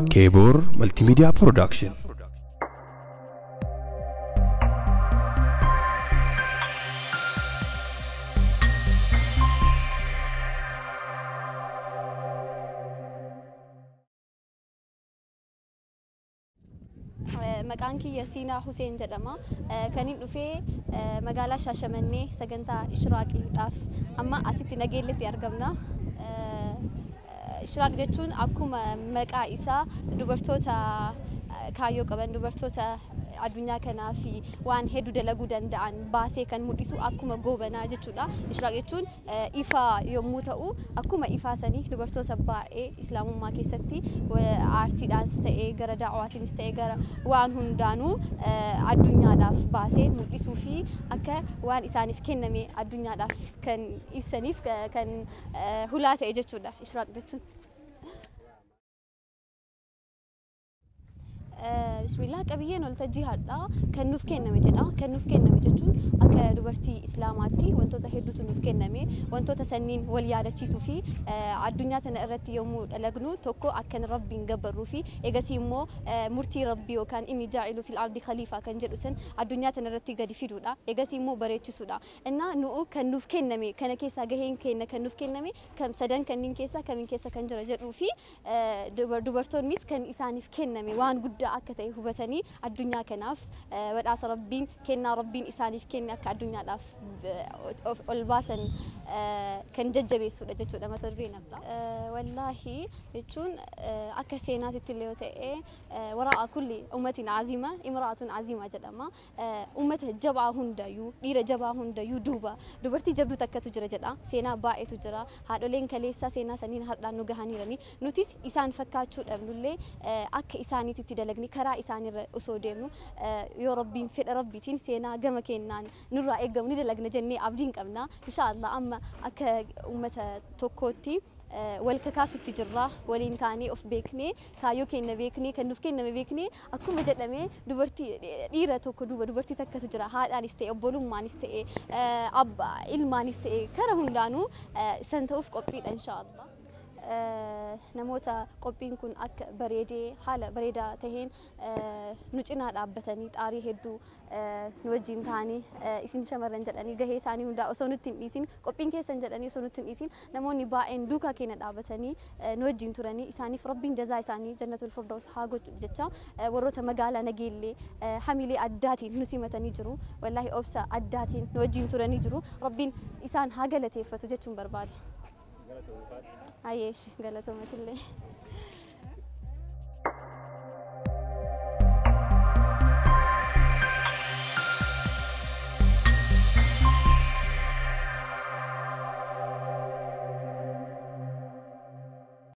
Keboor Multimedia Production. Maqaan kiyya Siinaa Huseen jedhama. Kan hin dhufee magaalaa Shaashamannee sagantaa Ishraaqiidhaaf amma asitti Nageelletti argamna. Ishraaq jechuun akkuma maqaa isaa dubartoota kaayyoo qaban, dubartoota addunyaa kanaa fi waan hedduu dalaguu danda'an baasee kan mul'isu akkuma goobanaa jechuudha. Ishraaq jechuun ifa yommuu ta'u, akkuma ifaa sanii dubartoota baay'ee islaamummaa keessatti aartiidhaanis ta'ee gara daa'waatiinis ta'ee gara waan hundaanuu addunyaadhaaf baasee mul'isuu fi akka waan isaaniif kenname addunyaadhaaf kan ibsaniif kan hulaa ta'e jechuudha Ishraaq jechuun. Bismillah, qabiyyeen waltajjii har'aa kan nuuf kenname jedha. Kan nuuf kenname jechuun akka dubartii islaamaatti wantoota hedduutu nuuf kenname, wantoota sanniin wal yaadachiisuu fi addunyaa tana irratti yommuu dalagnu tokko akkan rabbiin gabbarruu fi eegasii immoo murtii rabbii yookaan inni jaa'ilu fil ardi khaliifaa kan jedhu san addunyaa tana irratti gadi fiduudha. Eegasii immoo bareechisuudha. Innaa nu'u kan nuuf kenname kana keessaa gaheen keenya kan nuuf kenname kam sadan kanneen keessaa kamiin keessa kan jira jedhuu fi dubartoonnis kan isaaniif kenname waan guddaa akka ta'e hubatanii addunyaa kanaaf badhaasa rabbiin kennaa rabbiin isaaniif kenne akka addunyaadhaaf ol baasan kan jajjabeessudha jechuudha mata dureen har'aa. Wallaahi jechuun akka seenaatitti illee yoo ta'e waraa'a kulli ummatiin azima imraatun azima jedhama. Ummata jabaa hundayyuu, dhiira jabaa hundayyuu duuba dubartii jabduu takkatu jira jedha. Seenaa baay'eetu jira. Haadholeen kaleessaa seenaa saniin har'aan nu gahaniirani. Nutis isaan fakkaachuu dhabnullee akka isaaniitti dalagne karaa isaanirra osoo deemnu yoo rabbiin fedha rabbiitiin seenaa gama kennaan nurraa eegamu ni dalagna jennee abdiin qabna. Inshaallah amma akka uummata tokkootti wal kakaasutti jirra, waliin taanee of beeknee kaayyoo keenya beeknee kan nuuf kenname beeknee akkuma jedhame dubartii dhiira tokko duuba dubartii takkatu jira, haadhaanis ta'e obbolummaanis ta'e abbaa ilmaanis ta'e kara hundaanuu san ta'uuf qophiidha inshaallah. Namoota qophiin kun akka bareedee haala bareedaa taheen nu cinaa dhaabbatanii xaarii hedduu nu wajjin ta'anii isin shamarran jedhanii gahee isaanii hundaa osoo nutti hin dhiisin, qophiin keessan jedhanii osoo nutti hin dhiisin namoonni baay'een duukaa keenya dhaabbatanii nu wajjin turanii isaaniif rabbiin jazaa isaanii jannatul firdaus haa godhu jecha warroota magaalaa Nageellee hamilee addaatiin nu simatanii jiru. Wallaahi obsa addaatiin nu wajjin turanii jiru. Rabbiin isaan haa galateeffatu jechuun barbaada. Ayeesh galatoomatillee.